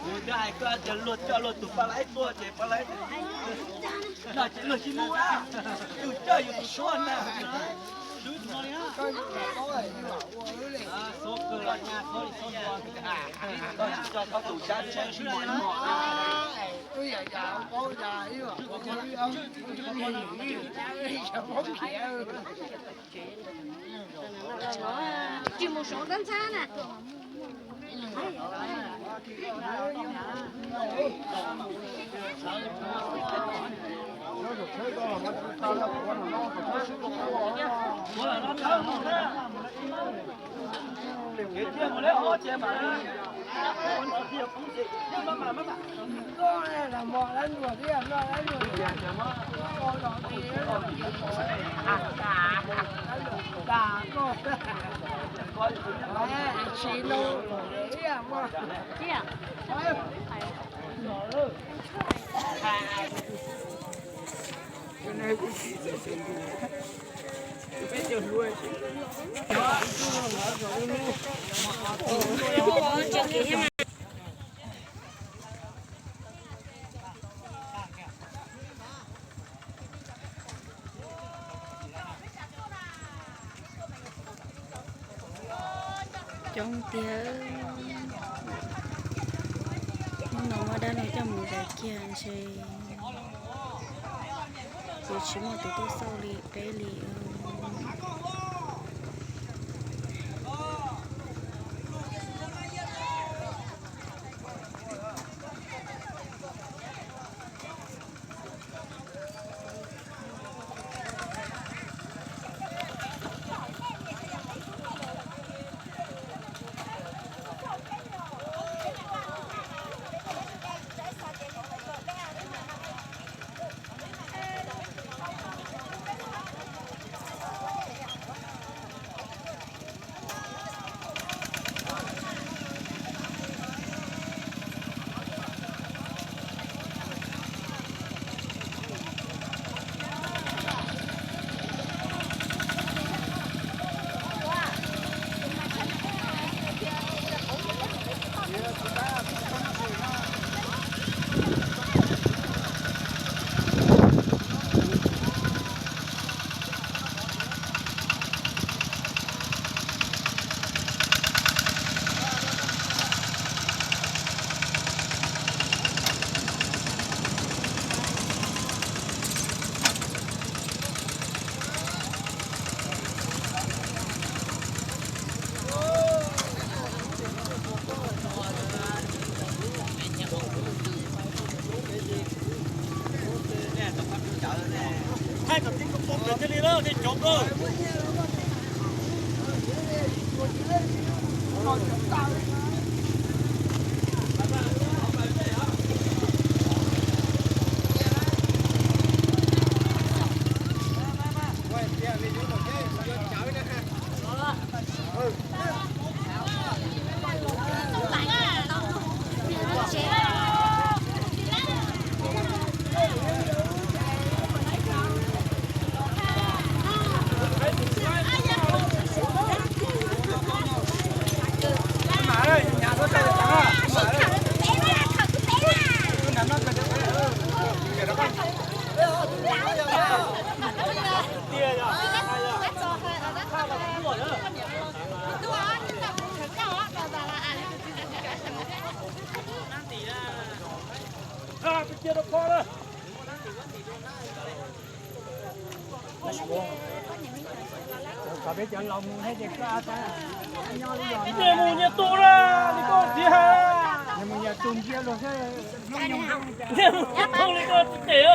Kuv twb hais koj tias luag coj luag tus pab laib tuaj ces pab laib no ces luag tsis mus a, tus coj yus tus suab na. Koj tsis tso koj tus dab tsi sib muag ib muag. Tsis mus saum tab ntxhab na. Coob tiag. Hnub no muab dab laug coj mus zais kiag ntshe yuav tsis muaj tus tuaj xauj li peb li. Nyias mus nyias tu na, li koj tiag. Nyias mus nyias tu li koj tsis tem.